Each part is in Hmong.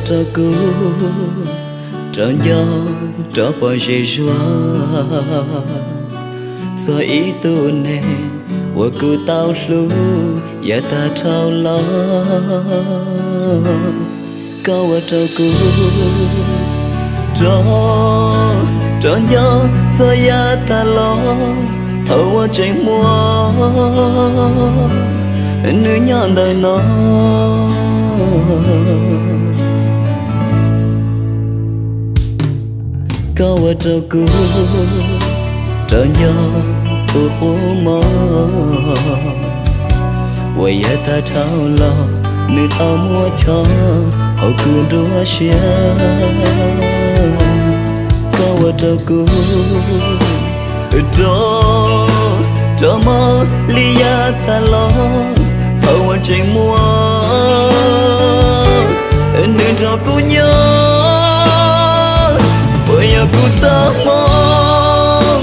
Rau kuv rov nco rov pom zem zuag txog ib tug neeg uas kuv tau hlub yav tag dhau los. Koj ua rau kuv rov, rov nco txog yav tag los, thaum uas tseem muaj nws nyob ntawm no. Koj ua rau kuv rov nco tus qub mog uas yav tag dhau los nws tau muab chob hauv kuv nruab siab. Koj ua rau kuv rov, rov mob li yav tag los, thaum uas tseem muaj nws nrog kuv nyob. Puas yog kuv txoj hmoo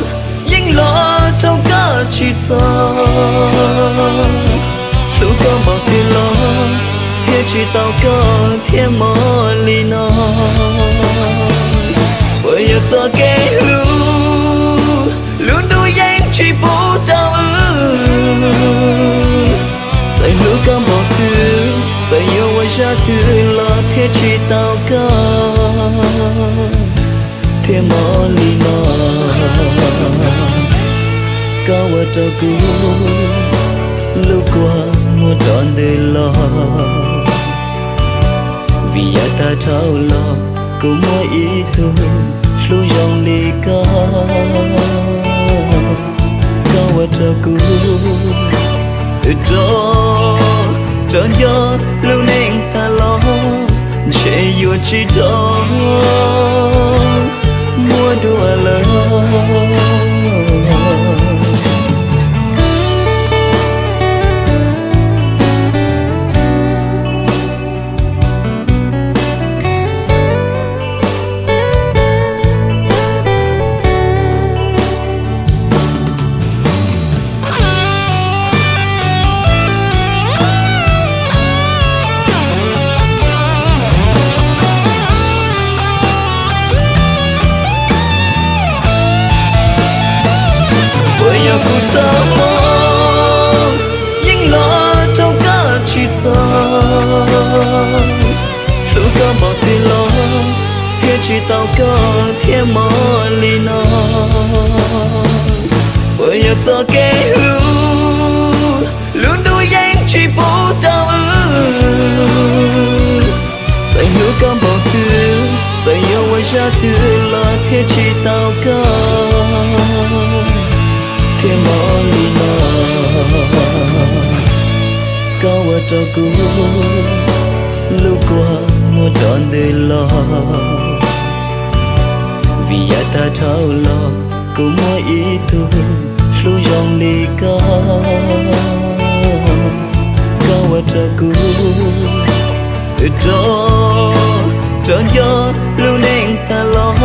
yeej los rau koj tsis txog, hlub koj npaum twg los thiaj tsis tau koj thiab mob li no. Puas yog txoj kev hlub lub ntuj yeej tsis pub rau wb, txawm hlub koj npaum twg, txawm yuav ua zaj twg los thiaj tsis tau koj thiab mob li no. Koj ua rau kuv lub kua muag rov ntws los, vim yav tag dhau los kuv muaj ib tug hlub zoo li koj. Koj ua rau kuv rov, rov nco lub neej tag los, ntshe yuav tsis rov muaj dua lawm. Puas yog kuv txoj hmoo yeej los rau koj tsis txog, hlub koj npaum twg los thiaj tsis tau koj thiab mob li no. Puas yog txoj kev hlub lub ntuj yeej tsis pub rau wb, txawm hlub koj npaum twg, txawm yuav ua zaj twg los thiaj tsis tau koj thiab mob li no. Koj ua rau kuv lub kua muag rov ntws los, vim yav tag dhau los kuv muaj ib tug hlub zoo li koj. Koj ua rau kuv rov, rov nco lub neej tag los,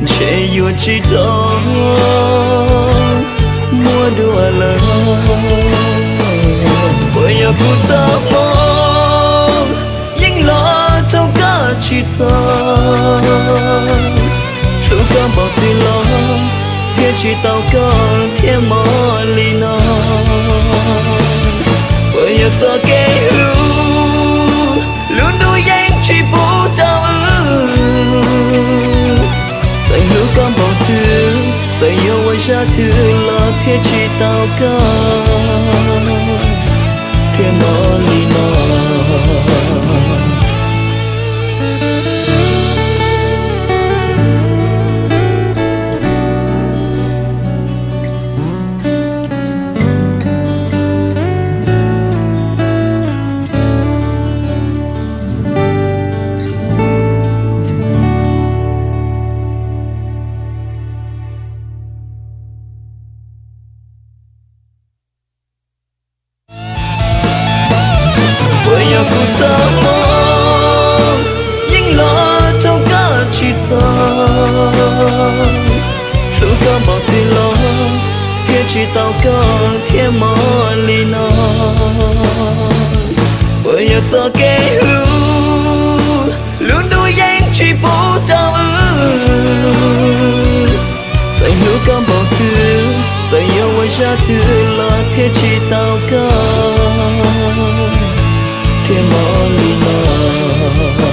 ntshe yuav tsis rov muaj dua lawm. Puas yog kuv txoj hmoo yeej los rau koj tsis txog, hlub koj npaum twg los thiaj tsis tau koj thiab mob li no. Puas yog txoj kev hlub lub ntuj yeej tsis pub rau wb, txawm hlub koj npaum twg, txawm yuav ua zaj twg los thiaj tsis tau koj thiab mob li no. Puas yog kuv txoj hmoo yeej los rau koj tsis txog, hlub koj npaum twg los thiaj tsis tau koj thiab mob li no. Puas yog txoj kev hlub lub Zaj twg los thiaj tsis tau koj thiaj mob li no.